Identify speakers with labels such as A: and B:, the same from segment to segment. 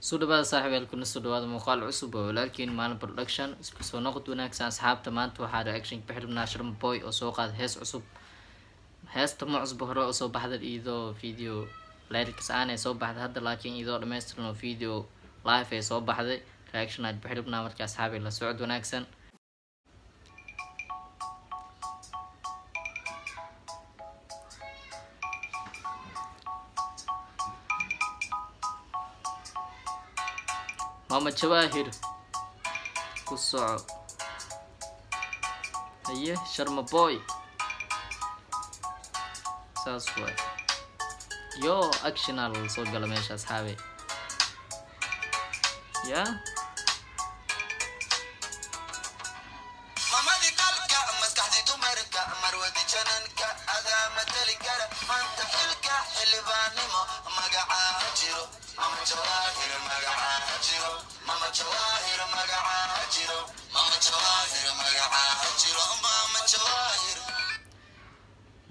A: Soo dhawaada, saaxiibayaal, kuna soo dhawaada muuqaal cusub oo walaalkiin Maalin Production. Isku soo noqod wanaagsan, asxaabta. Maanta waxaa reaction ka bixi Sharma Boy oo soo qaaday hees cusub. Heesta ma cusub, hore oo soo baxday iyadoo video lyrics aan ay soo baxday hadda, laakiin iyadoo dhammaystiran oo video live ay soo baxday. Reaction aad bixi rabnaa marka, asxaabi, la socod wanaagsan. Mama Jawaahir, ku soco. Haye, Sharma Boy, saas waay. Yo, actionaa lala soo gala meesha, asxaabe ya.
B: Mamadii dalka, maskaxdii dumarka, marwadi jananka, adaa matali kara maanta xilka xildhibaannimo. Magacaa jiro, Mama Jawaahir, magacaa jiro, Mama Jawaahir, magacaa jiro, Mama Jawaahir, magacaa jiro, Mama Jawaahir.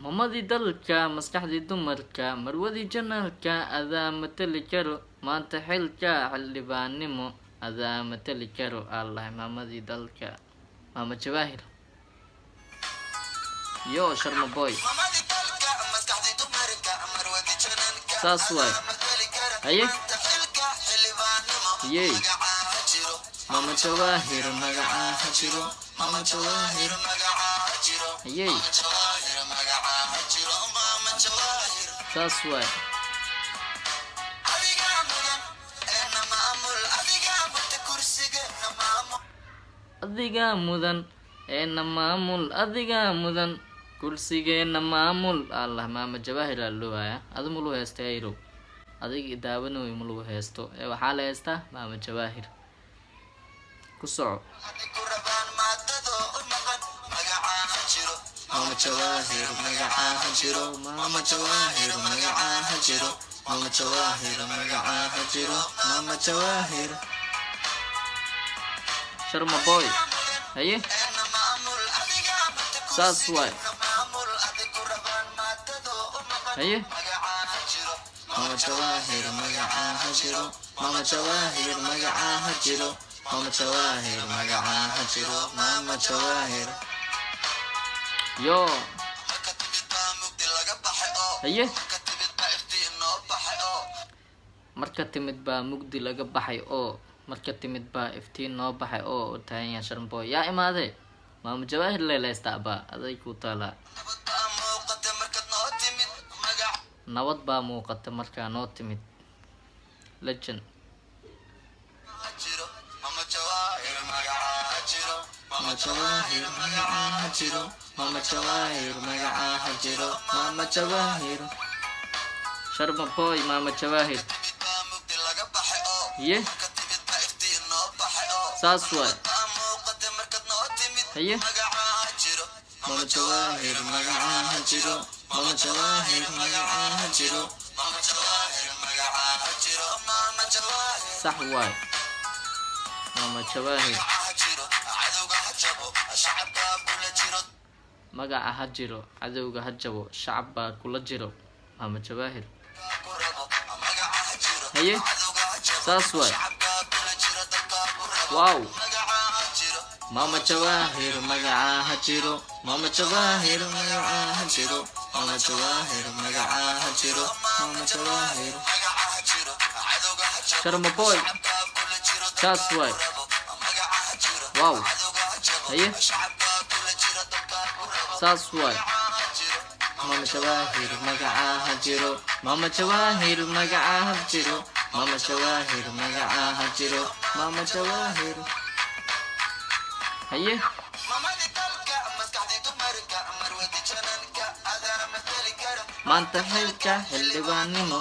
A: Mamadii dalka, maskaxdii dumarka, marwadii janaalka, adaa matali karo maanta xilka xildhibaannimo, adaa matali karo. Allah, maamadii dalka, Maama Jawaahir. Yo, Sharma Boy.
B: Mamadii dalka, maskaxdii dumarka, marwadi jananka,
A: Saas waay.
B: adaa matali kara
A: Haye.
B: maanta xilka xildhibaannimo.
A: Yey.
B: Magacaa jiro.
A: Mama Jawaahir, magacaa jiro, Mama Jawaahir.
B: Magacaa jiro.
A: Hayey.
B: Jawaahir, magacaa jiro, Mama Jawaahir.
A: Saas waay.
B: Adigaa mudan eena maamul, adigaa mata kursigeena maamul.
A: Adigaa mudan eena maamul, adigaa mudan kursigeena maamul. Allah, Maama Jawaahir aa loo hayaa. Adi ma lagu heesta ayrow, adiga daawanooy ma lagu heesto ee waxaa la heystaa Maama Jawaahir. Ku soco.
B: Adi ku rabaan maadadoo u maqan, magacaa jiro.
A: Mama Jawaahir, magacaa jiro, Mama Jawaahir, magacaa jiro, Mama Jawaahir, magacaa jiro, Mama Jawaahir. Sharma Boy, haye.
B: Eena maamul, adigaa mata
A: Saas waay.
B: kursigeena maamul, adi ku rabaan maadadoo u maqan,
A: Haye.
B: magacaa jiro.
A: Mama Jawaahir, magacaa jiro, Mama Jawaahir, magacaa jiro, Mama Jawaahir, magacaa jiro, Mama Jawaahir. Yo.
B: Marka timid baa mugdi laga baxay oo
A: Haye.
B: marka timid baa iftiin noo baxay oo
A: Marka timid baa mugdi laga baxay oo marka timid baa iftiin noo baxay oo taagan. Sharma Boy yaa imaade, Maama Jawaahir leeleysta abaa, aday ku taalaa.
B: Nabad baa muuqata markaad noo timid, magac
A: Nabad baa muuqata markaa noo timid, legend.
B: Jiro, Mama Jawaahir, magacaa jiro.
A: Mama Jawaahir, magacaa jiro, Mama Jawaahir, magacaa jiro, Mama Jawaahir. Sharma Boy, Maama Jawaahir.
B: Timid baa mugdi laga baxay oo
A: Ye.
B: marka timid baa iftiin noo baxay oo
A: Saas waay.
B: baa muuqata markaad noo timid,
A: Haye.
B: magacaa jiro.
A: Mama Jawaahir, magacaa jiro, Mama Jawaahir, magacaa jiro.
B: Mama Jawaahir, magacaa jiro, Mama Jawaahir.
A: Sax waay, Maama Jawaahir.
B: Magaca jiro, cadowga ha jabo, shacabka kula jiro.
A: Magaca ha jiro, cadowga ha jabo, shacab baa kula jiro, Maama Jawaahir.
B: Ku rabo, magaca ha jiro.
A: Haye.
B: Cadowga ha jabo,
A: Saas waay.
B: shacabka kula jiro, dalka ku rabo.
A: Wow.
B: Magaca ha jiro.
A: Mama Jawaahir, magacaa ha jiro, Mama Jawaahir, magacaa ha jiro, Mama Jawaahir, magacaa ha jiro, Mama Jawaahir.
B: Magaca ha jiro, cadowga ha jabo,
A: Sharma Boy.
B: shacabka kula jiro, dalka
A: Saas waay.
B: ku rabo. Magaca ha jiro.
A: Wow.
B: Cadowga ha jabo,
A: Haye.
B: shacabka kula jiro, dalka ku rabo.
A: Saas waay.
B: Magaca ha jiro.
A: Mama Jawaahir, magacaa ha jiro, Mama Jawaahir, magacaa ha jiro, Mama Jawaahir, magacaa ha jiro, Mama Jawaahir. Haye.
B: Mamadii dalka, maskaxdii dumarka, marwadi jananka, adaa matali kara
A: Maanta xilka xildhibaannimo,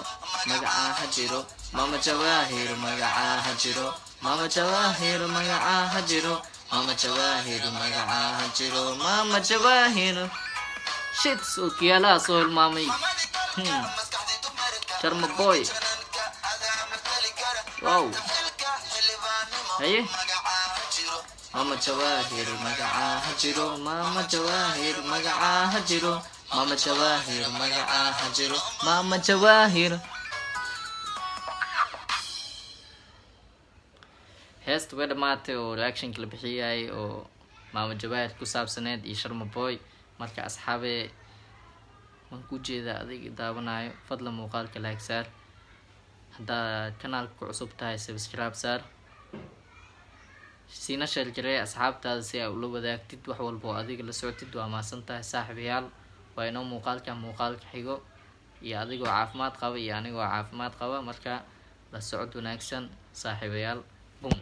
A: magacaa ha jiro, Mama Jawaahir, magacaa ha jiro, Mama Jawaahir, magacaa ha jiro, Mama Jawaahir, magacaa ha jiro, Mama Jawaahir. Shit, ookiyaalaha soo hilmaamay.
B: Mamadii dalka, maskaxdii dumarka,
A: Sharma Boy.
B: jananka, adaa matali kara
A: Wow.
B: xilka xildhibaannimo.
A: Haye.
B: Magacaa ha jiro.
A: Mama Jawaahir, magacaa ha jiro, Mama Jawaahir, magacaa ha jiro, Mama Jawaahir, magacaa ha jiro, Mama Jawaahir. Heesta way dhamaatay oo reactionka la bixiyay oo Maamo Jawaahir ku saabsaneed iyo Sharma Boy. Marka asxaabe, waan ku jeedaa adiga daawanayo, fadlan muuqaalka like saar. Haddaad kanaalka ku cusub tahay, subscribe saar, siina share garee asxaabtaada si aa ula wadaagtid wax walba oo adiga la socotid. Waa mahadsan tahay, saaxiibayaal. Waa inoo muuqaalka muuqaalka xigo iyo adigoo caafimaad qaba iyo anigoo caafimaad qaba. Marka la socod wanaagsan, saaxiibayaal. Bum.